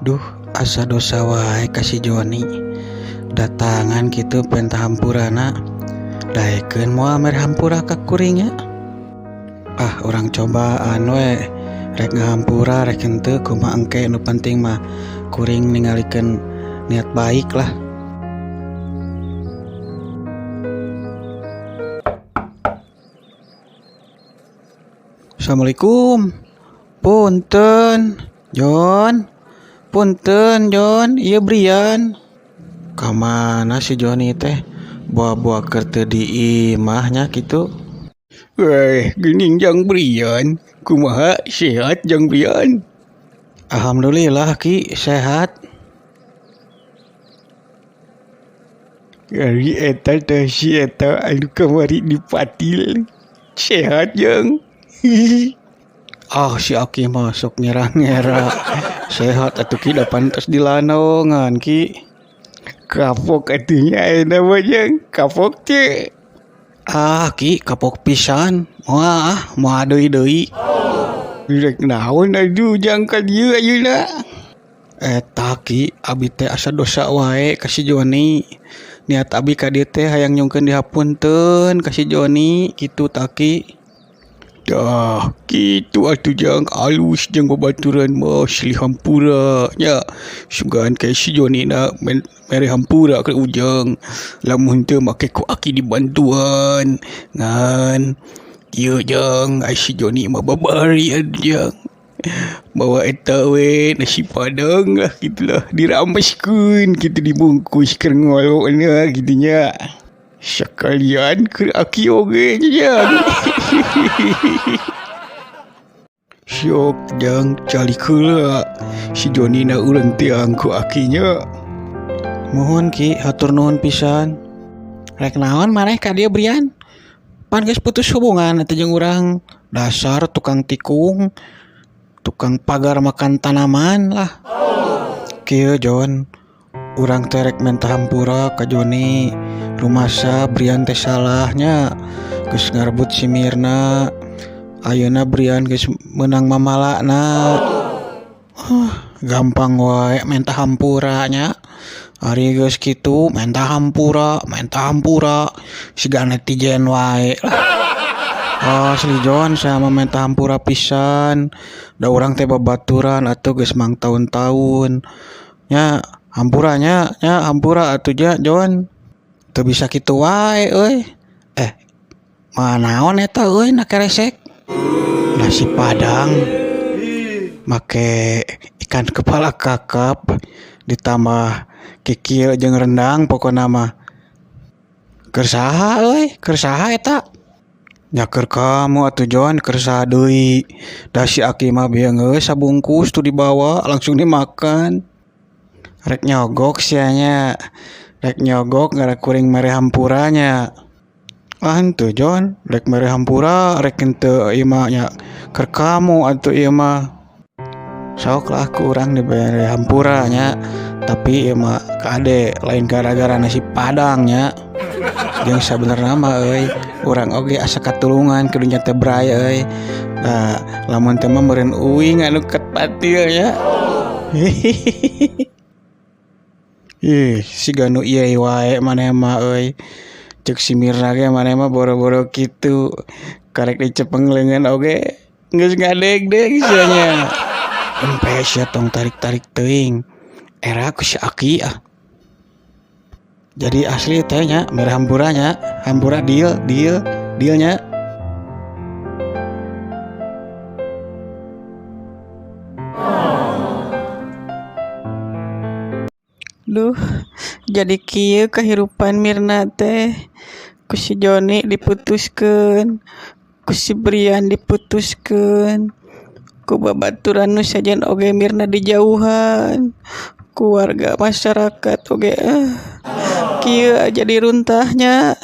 Duh, asa dosa wae ka si Joni. Datangan kitu penta hampurana. Daekeun moal mere hampura ka kuring nya. Ah, urang cobaan we. Rek ngahampura rek henteu kumaha engke nu penting mah kuring ningalikeun niat baik lah. Assalamualaikum. Punten, Jon. Punten, Jon. Ieu Brian. Ka mana si Joni teh? Buah-buah keur teu di imahnya kitu. Weh, geuning Jang Brian. Kumaha sehat Jang Brian? Alhamdulillah Ki, sehat. Ari eta teh si eta anu kamari dipatil. Sehat Jang. Ah, si Aki masuk nyerang-nyera. Sehat atuh Ki, da pantes dilanongan Ki. Kapok atuh nya ayeuna mah Jang, kapok teu. Ah Ki, kapok pisan. Moal ah, moal deui-deui. Rek naon atuh Jang ka dieu ayeuna? Eta Ki, abi teh asa dosa wae ka si Joni. Niat abi ka dieu teh hayang nyungkeun dihapunten ka si Joni kitu tah Ki. Dah, kitu atuh Jang, alus jeung babaturan mah silih hampura nya. Sugan ka si Joni na mere hampura ka ujang. Lamun teu make ku aki dibantuan. Ngan ieu Jang, ai si Joni mah babari atuh Jang. Bawa eta we nasi padang lah gitulah, dirameskeun kitu dibungkus keur ngolokna kitu nya. Sekalian keur aki oge nya Jang. Syok Jang, calik heula si Joni na urang tiang ku akinya. Muhun Ki, hatur nuhun pisan. Rek naon maneh ka dieu Brian? Pan geus putus hubungan atuh jeung urang. Dasar tukang tikung, tukang pagar makan tanaman lah. Kieu Jon, urang teh rek menta hampura ka Joni. Rumasa Brian teh salahnya geus ngarebut si Mirna. Ayeuna Brian geus meunang mamalana. Gampang wae menta hampura nya. Ari geus kitu menta hampura, menta hampura siga netizen wae lah. Asli Jon, saya mah menta hampura pisan. Da urang teh babaturan atuh geus mangtaun-taun. Nya hampura nya, nya hampura atuh nya Jon. Teu bisa kitu wae euy. Manaon eta euy na keresek? Nasi padang make ikan kepala kakap ditambah kikil jeung rendang pokona mah. Keur saha euy? Keur saha eta? Nya keur kamu atuh Jon, keur saha deui. Da si Aki mah bieu geus sabungkus tuh dibawa langsung dimakan. Rek nyogok sia nya. Rek nyogok ngara kuring mere hampura nya. Ah henteu Jon, rek mere hampura rek henteu ieu mah nya keur kamu atuh ieu mah. Sok lah ku urang dibere hampura nya. Tapi ieu mah kade lain gara-gara nasi padang nya. Jeung sabenerna mah euy, urang oge asa katulungan kudu nya teh bray euy. Nah, lamun teh mah meureun uing anu kepatil nya. Ih, siga nu ieu wae maneh mah euy. Ceuk si Mirna ge maneh mah boro-boro kitu. Karek dicepeng leungeun oge geus ngadegdeg sia nya. Empe sia tong tarik-tarik teuing. Era ku si Aki ah. Jadi asli teh nya mere hampura nya, hampura deal, deal, deal nya. Duh, jadi kieu kahirupan Mirna teh. Ku si Joni diputuskeun, ku si Brian diputuskeun, ku babaturan nu sajen oge Mirna dijauhan, ku warga masyarakat oge kieu jadi runtahnya.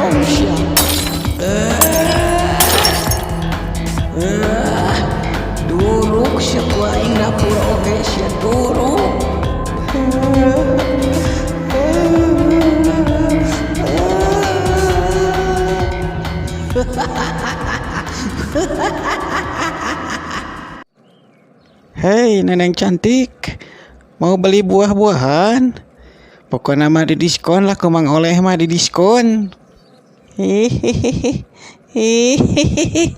Tolong sia. Duruk sia ku aing dapur oge sia duruk. Hei neneng cantik, mau beli buah-buahan? Pokoknya mah di diskon lah, ku Mang Oleh mah di diskon. Hihihi. Hihihi.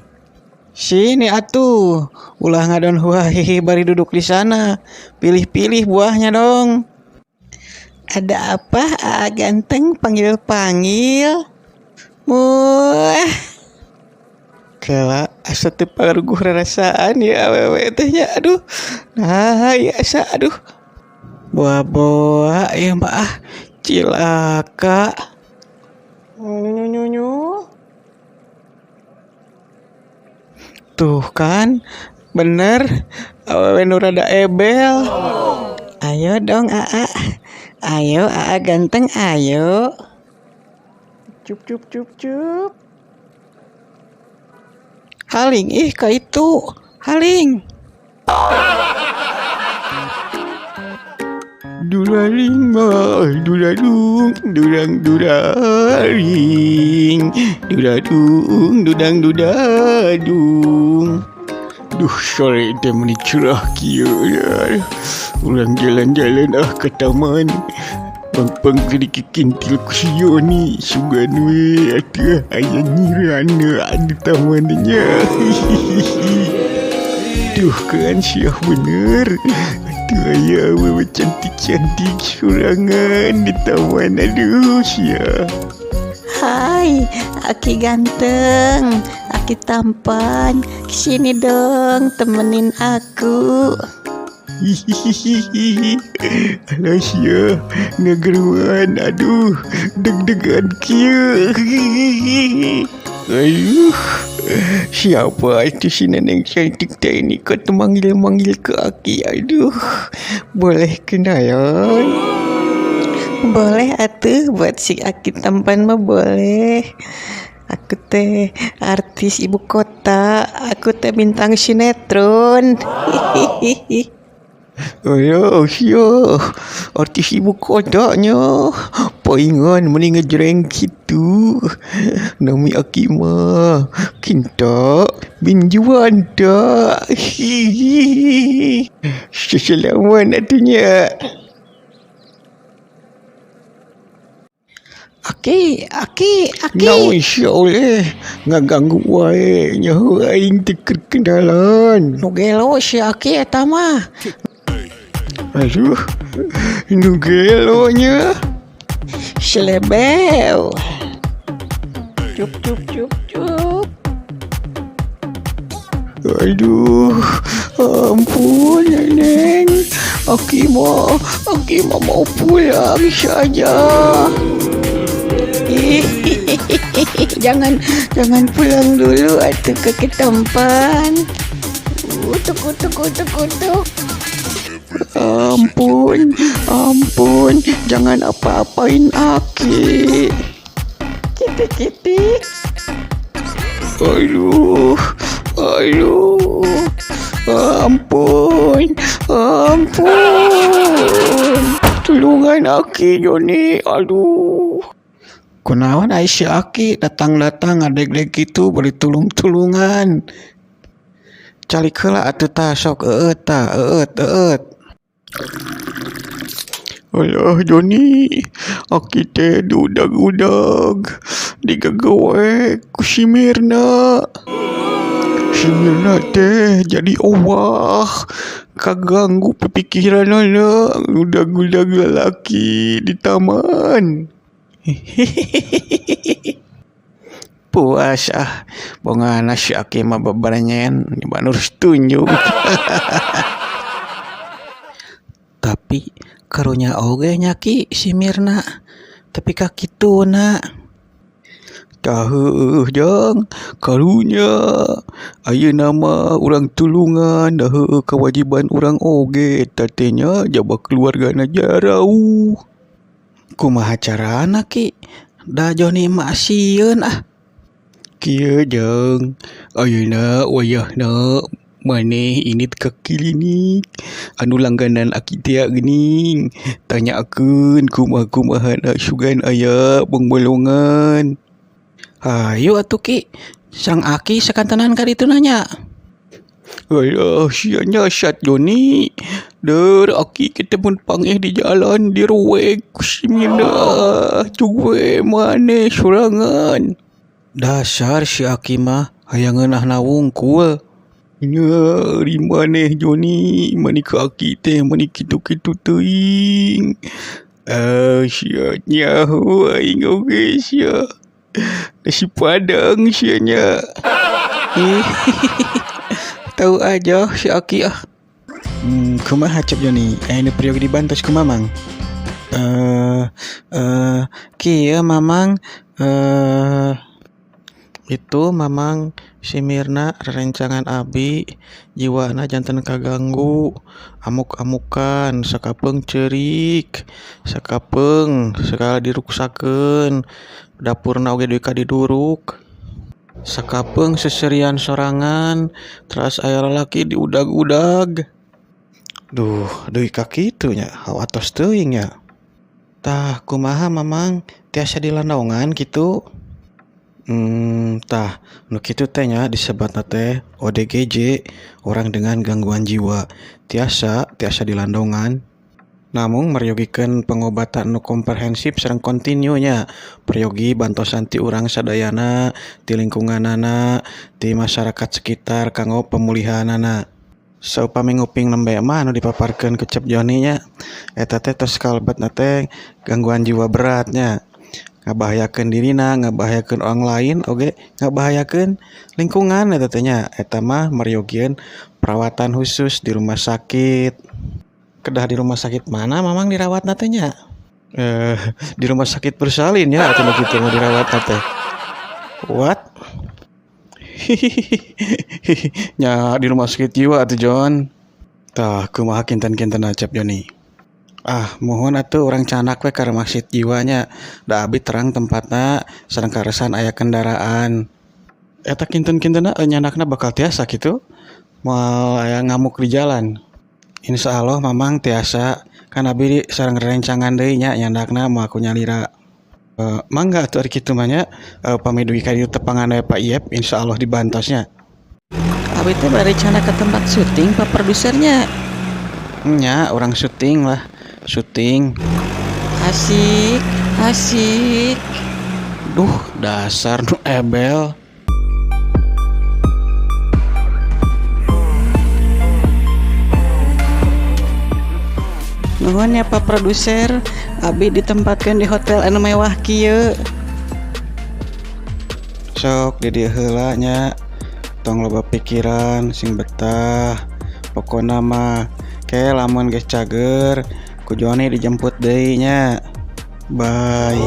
Sini atuh, ulah ngadon huahihi bari duduk di sana. Pilih-pilih buahnya dong. Ada apa, Aa ganteng panggil-panggil? Muah. Kela asa teu paruguh rarasaan ya awewe teh nya, aduh. Nah, ya asa aduh. Boa-boa ya mah ah, cilaka. Nyu. Tuh kan, bener awewe nu rada ebel. Ayo dong Aa. Ayo Aa ganteng ayo. Cup cup cup cup. Haling ih ka itu, haling. Duraling mah duradung durang duraring duradung dudang dudadung. Duh sore teh meuni cerah kieu. Urang jalan-jalan ah ke taman. Pang-pang dikikintil ku si Yoni sugan we atuh aya nyirana di taman nya. Duh kan siah bener. Atuh aya awewe cantik-cantik sorangan di taman, aduh siah. Hai, Aki ganteng, Aki tampan, sini dong temenin aku. Hihihihi. Alah sia, ngageruan, aduh, deg-degan kieu. Aduh, siapa itu si neneng cantik teh ini kau manggil-manggil ke Aki, aduh, boleh kenalan? Boleh atuh, buat si Aki tampan mah boleh. Aku teh artis ibu kota, aku teh bintang sinetron. Hihihi. Ayo, sia, artis ibu kotanya. Paingan meni ngejreng kitu. Nami Aki mah Kinta bin Juanda. Hihihi. Seselaman atunya. Aki, Aki, Aki. Naon sia oleh ngaganggu wae nyaho aing teu keur kenalan. Nu gelo si Aki eta mah. Aduh, nu gelo nya. Selebeu. Cup cup cup cup. Aduh, ampun neneng. Aki mah mau pulang saja. Jangan pulang dulu atuh ke ketampan. Utuk utuk utuk utuk. Ampun, ampun, jangan apa-apain Aki. Kitik-kitik. Aduh, aduh, ampun, ampun. Tulungan Aki Joni, aduh. Kunaon ai si Aki datang-datang ngadeg-deg kitu bari tulung-tulungan. Calik heula atuh tah sok eueut tah, eueut eueut. Alah Joni, Aki teh diudag-udag, digagawe ku si Mirna. Si Mirna teh jadi owah, kaganggu pipikiranana, ngudag-udag lalaki di taman. Puas ah, bongana si Aki mah babarenyen, banur tunjuk. Tapi karunya oge nya Ki si Mirna, tapi ka kituna. Tah heueuh jang, karunya ayeuna mah urang tulungan da heueuh kewajiban urang oge eta teh nya jaba keluargana jarauh. Kumaha carana Ki? Da Joni mah sieun ah. Kieu Jang, ayeuna wayahna maneh indit ka klinik anu langganan aki teh geuning. Tanyakeun kumaha-kumahana sugan aya bongbolongan. Hayu atuh Ki, sang aki sakantenan ka ditu nya. Alah sia nyasat Joni. Der aki kita mun pangeh di jalan diruweg ku si Mina. Jug we maneh sorangan. Dasar si aki mah hayang ngeunahna wungkul. Nya ari maneh Joni, mani ka aki teh mani kitu-kitu teuing. Ah sia nyaho aing oge sia. Nasi padang sia nya. Tahu aja si aki ah. Kumaha Cep Joni? Aya nu peryogi dibantos ku Mamang? Kieu Mamang, itu Mamang si Mirna rerencangan abi jiwana janten kaganggu, amuk-amukan, sakapeung ceurik, sakapeung sagala diruksakeun, dapurna oge dugi ka diduruk. Sakapeung seserian sorangan, teras aya lalaki diudag-udag. Duh, deui ka kitu nya, hawatos teuing nya. Tah kumaha Mamang tiasa dilandongan kitu? Tah nu kitu teh nya disebatna teh ODGJ, orang dengan gangguan jiwa. Tiasa, tiasa dilandongan. Namung meryogikeun pengobatan nu komprehensif sareng kontinu nya. Peryogi bantosan ti urang sadayana, ti lingkunganana, ti masyarakat sekitar kanggo pemulihanana. Saupami nguping nembe mah anu dipaparkeun ku Cep Joni nya, eta teh tos kalebetna teh gangguan jiwa berat nya. Ngabahayakeun dirina, ngabahayakeun orang lain oge ngabahayakeun lingkungan eta teh nya. Eta mah meryogieun perawatan khusus di rumah sakit. Kedah di rumah sakit mana Mamang dirawatna teh nya? Di rumah sakit bersalin ya atuh nu kitu mah dirawatna teh. What? Nya di rumah sakit jiwa atuh Jon. Tah kumaha kinten-kintenna Cep Joni? Ah muhun atuh urang canak we ka rumah sakit jiwa nya. Da abi terang tempatna sareng karesan aya kendaraan. Eta kinten-kintenna nyanakna bakal tiasa kitu? Moal aya ngamuk di jalan. Insya Allah Mamang tiasa, kan abi sareng rerencangan deui nya nyandakna moal ku nyalira. Mangga atuh ari kitu mah nya, pami dugi ka dieu tepangan we Pak Iep, insya Allah dibantos nya. Abi teh bari cana ke tempat syuting Pak produsernya. Nya urang syuting lah, syuting. Asik, asik. Duh, dasar nu ebel. Nuhun ya Pak Produser, abi ditempatkan di hotel anu mewah kieu. Sok di dieu heula nya, tong loba pikiran sing betah. Pokona mah ke lamun geus cager ku Joni dijemput deui nya. Bye.